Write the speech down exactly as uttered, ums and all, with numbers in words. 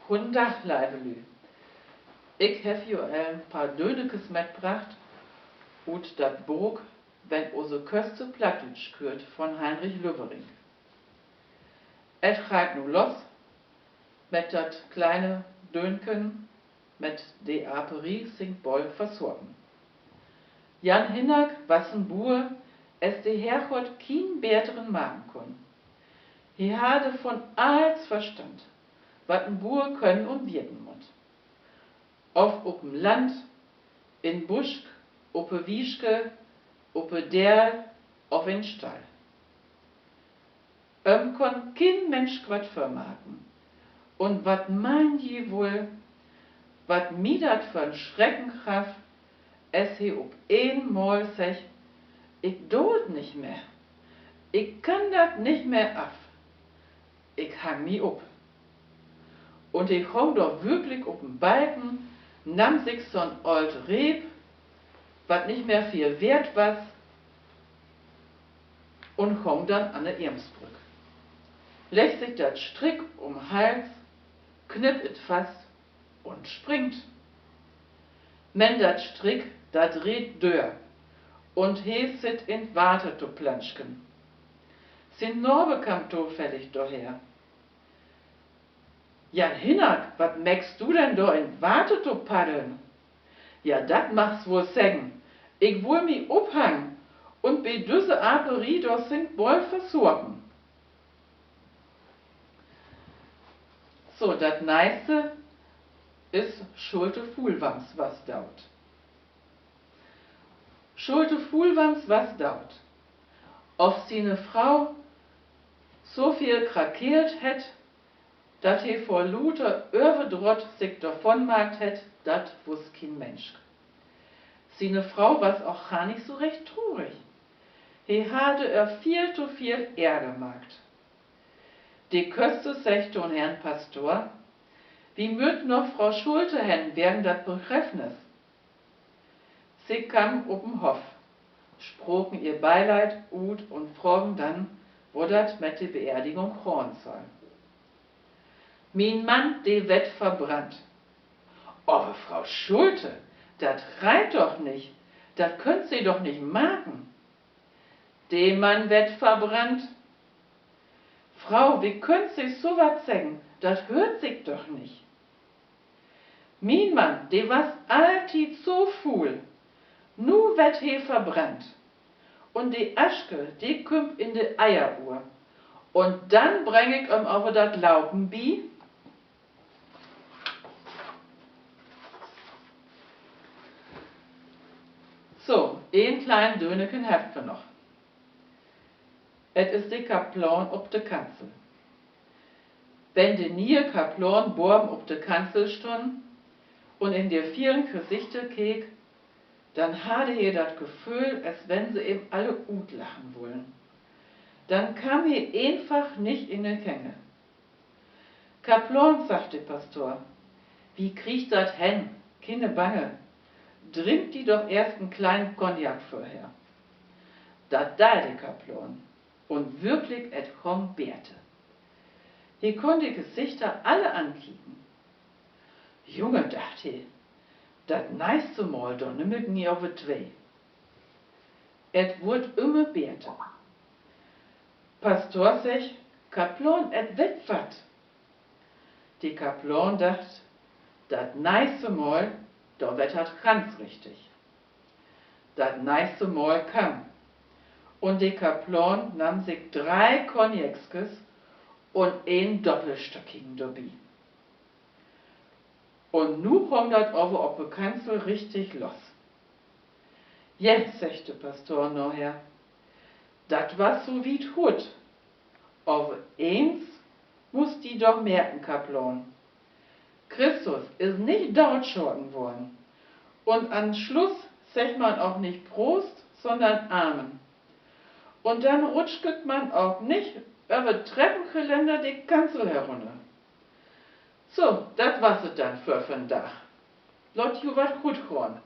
Goden Dag, leive Lü. Ik heff jo en paar Dönekes metbracht ut dat Book Wenn use Köste plattdüütsch küert von Heinrich Lüwering. Et geiht nu los met dat kleine Dönken: Met de Aperie sing boll versorgen. Jan Hinnerk was en Buer, as de Herrgott kien beteren maken kunn. He harde von alls Verstand, wat en Buer könen un wieten mutt. Of op en Land, in Busk, op e Wieske, op e Deel of in Stall. Em kunn kien Minsch wat vörmaken. Un wat meen ji woll, wat mi dat för 'n Schrecken gaff, as he op eenmal segg: Ik do et nich mehr. Ik kann dat nich mehr af. Ik hang mi op. Un he gong dor würklik op en Balken, namm sik so 'n old Reep, wat nich mehr veel weert was, un gong denn an de Eemsbrück, leggt sik dat Strick um Hals, knipp et fast un springt. Men dat Strick, dat reet dör, un he sitt in't Water to planschken. Sien Naber kamm tofällig dorher. Jan Hinnerk, wat mäkst du denn dor in't Water to paddeln? Ja, dat magst woll seggen. Ik wull mi ophangen un bi düsse Aperie dor sing boll versorgen. So, dat nächste is: Schulte Fuulwams was doot. Schulte Fuulwams was doot. Of siene Frau so veel krakeelt hett, dat he vör luter Överdruss sik dorvon maakt hett, dat wuss kien Mensk. Siene Frau was ok gar nich so recht trurig. He harde ehr veel to veel Ärger maakt. De Köster seggt to'n Herrn Pastor: Wi mööt na Frau Schulte hen wegen dat Begräffnis. Se kamen op den Hoff, spraken ehr Bileid ut un fragen denn, wo dat met de Beerdigung gahn sall. Mien Mann, de wett verbrannt. Aver Frau Schulte, dat geiht doch nich. Dat köönt Se doch nich maken. De Mann wett verbrannt? Frau, wie köönt Se so wat seggen? Dat höört sik doch nich. Mien Mann, de was alltied so fuul. Nu wett he verbrannt. Un de Aske, de kümmt in de Eieruhr. Un denn breng ik em aver dat Laupen bi. So, een klein Döneken hebbt wi noch. Et is de Kaplan op de Kanzel. Wenn de niee Kaplan baven op de Kanzel stunn un in de vielen Gesichter keek, denn harr he dat Geföhl, as wenn se em alle utlachen wullen. Denn kamm he eenfach nich in de Gänge. Kaplan, sagg de Pastor, wi kriegt dat hen, kiene Bange. Drink di doch eerst en kleinen Cognac vörher. Dat dee de Kaplan. Un würklik, et gong beter. He kunn de Gesichter alle ankieken. Junge, dacht he, dat nächste Mal, dor nimm ik mi aver twee. Et wurd ümmer beter. Pastor seggt: Kaplan, et wett wat. De Kaplan dacht: Dat nächste Mal, dor wett dat ganz richtig. Dat nächste Mal kamm, un de Kaplan namm sik dree Cognacskes un een Doppelstöckigen dorbi. Un nu gong dat aver op de Kanzel richtig los. Ja, seggt de Pastor naher, dat was so wiet goot. Aver eens musst di doch merken, Kaplan: Christus is nich dootschaten worrn. Un an'n Sluss seggt man ok nich Prost, sonnern Amen. Un denn rutsket man ok nich över Treppengeländer de Kanzel herunner. So, dat was et denn för vandaag. Laat ju wat goot gahn.